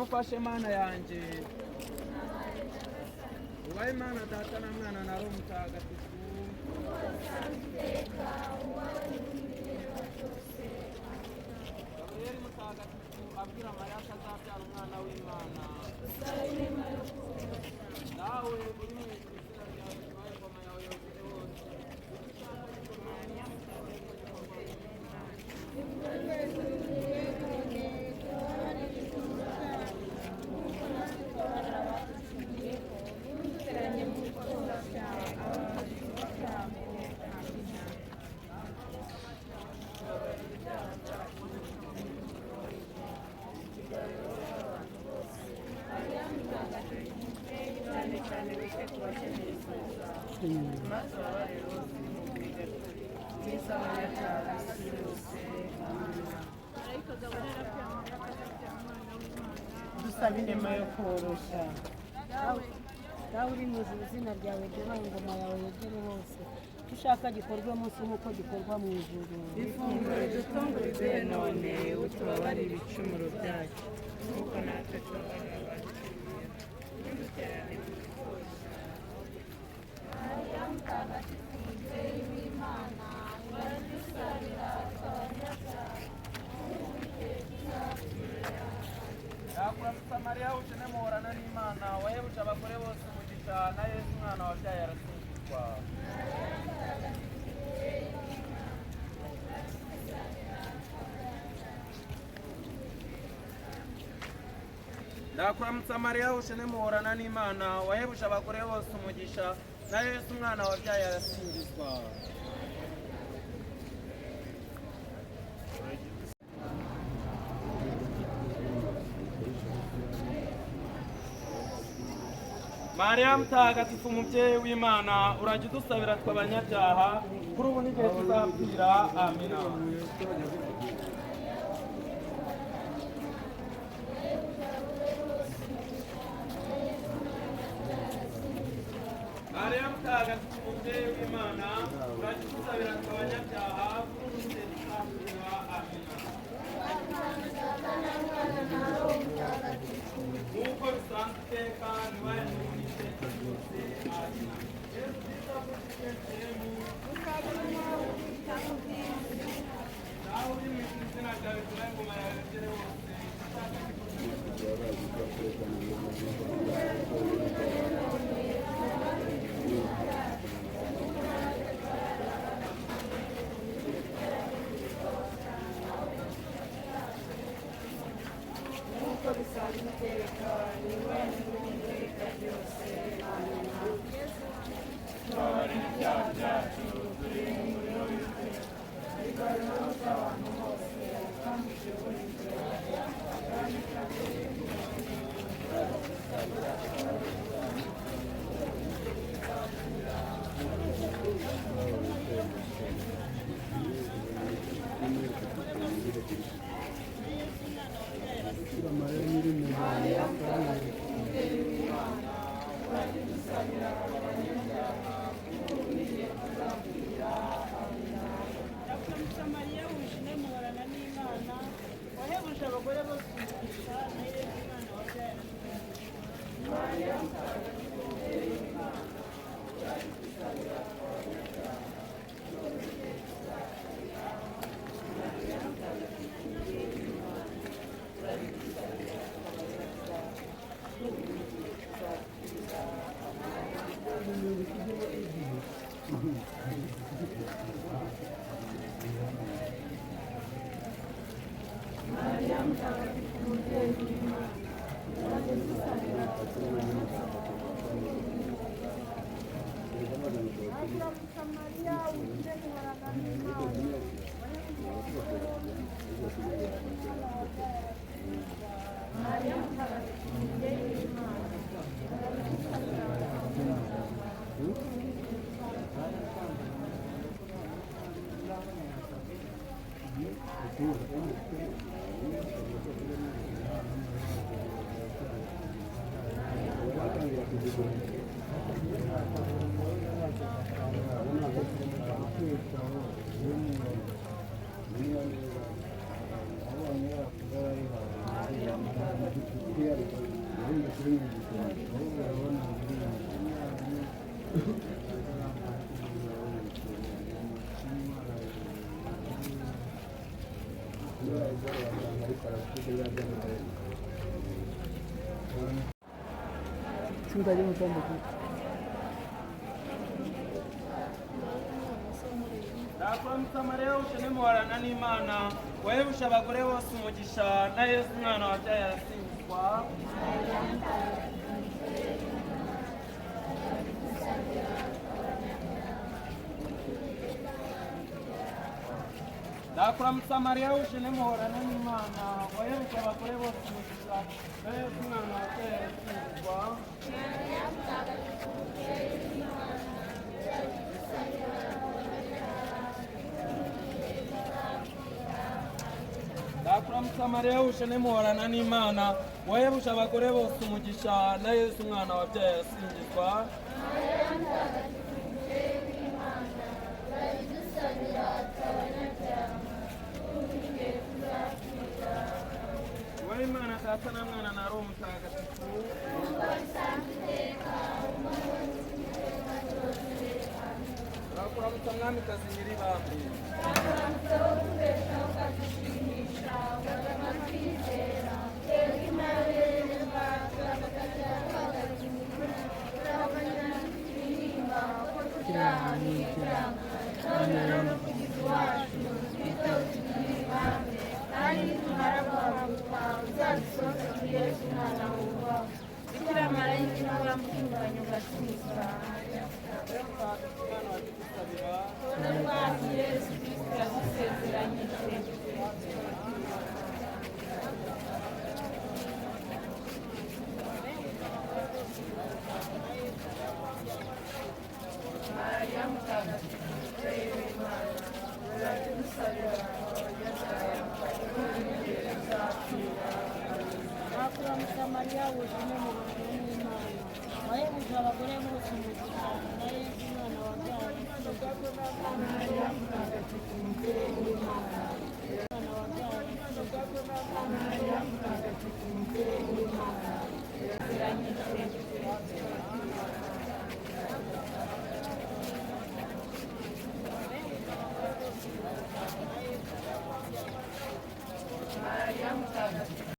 Ufashe Mana yanjye, ubahe Imana Data na Mwana na Roho Mutagatifu. Gaburiyeli Mutagatifu abwira Mariya ko azabyara umwana w'Imana. Dawe uri mu ijuru, izina ryawe ryubahe, ingoma yawe yogere hose. Icyo ushaka gikorwa mu isi nk'uko gikorwa mu ijuru. Dusaba inema yo koroshya. Dawe uri mu ijuru, izina ryawe ryubahe, ingoma yawe yogere hose, icyo ushaka gikorwe munsi nk'uko gikorwa mu ijuru. Ifunguro ridutungura uduhe none, utubabarire ibicumuro byacu nk'uko natwe tubabarira abaducumuyeho, ntudutererane mu bitwoshya. Yakuramutsa Mariya, uje muhorana n'Imana, wahebuje abagore bose umugisha, na Yesu umwana wabyaye arasingizwa. Ndakuramutsa Mariya, uje muhorana n'Imana, wahebuje abagore bose umugisha, na Yesu umwana wabyaye arasingizwa. Mariya Mutagatifu, umubyeyi w'Imana, urajya udusabira twe abanyabyaha, kuri ubu n'igihe tuzapfira. Amina. Mariya Mutagatifu, umubyeyi w'Imana, urajya udusabira twe abanyabyaha, kuri ubu n'igihe tuzapfira. Amina. Nk'uko bisanzwe iteka, ntibaye n'ubu n'iteka ryose. Amina. Yesu Kristo avuze Yerusalemu. Nawe uri mu ijuru, izina ryawe ryubahe, ingoma yawe yogere hose, icyo ushaka gikorwe mu ijuru. Nk'uko bisanzwe iteka, niwe n'iteka ryose. Tubabarire ibyaha byacu, turi mu muriro w'iteka, igarura abantu bose kandi utuyobore inzira. Ndakuramutsa Mariya, wuje muhorana n'Imana, wahebuje abagore bose umugisha, na Yesu umwana wabyaye arasingizwa. Ndakuramutsa Mariya, wuje muhorana n'Imana, wahebuje abagore bose umugisha, na Yesu umwana wabyaye arasingizwa. Ndakuramutsa Mariya wuje muhorana n'Imana, wahebuje abagore bose umugisha, na Yesu umwana wabyaye arasingizwa. Ndakuramutsa Mariya wuje muhorana n'Imana, wahebuje abagore bose umugisha, na Yesu umwana wabyaye arasingizwa. Ndakuramutsa Mariya wuje muhorana n'Imana, wahebuje abagore bose umugisha, na Yesu umwana wabyaye arasingizwa. Wowe Imana Data na Mwana na Roho Mutagatifu. Turakuramutsa Mwamikazi Nyiribambe. Bikira Mariya wamutunganya ugasingizwa. Mwana wadusabira. Umwami Yesu Kristo yadusezeranyije. Mariya mutagatifu mubyeyi w'Imana, uradusabira abanyabyaha n'igihe tuzapfira. Ndakuramutsa Mariya wuje muhorana n'Imana, wahebuje abagore bose umugisha, na Yesu umwana wabyaye arasingizwa. Mariya mutagatifu mubyeyi w'Imana, Umwana wabyaye arasingizwa. Mariya mutagatifu mubyeyi w'Imana, Mariya mutagatifu.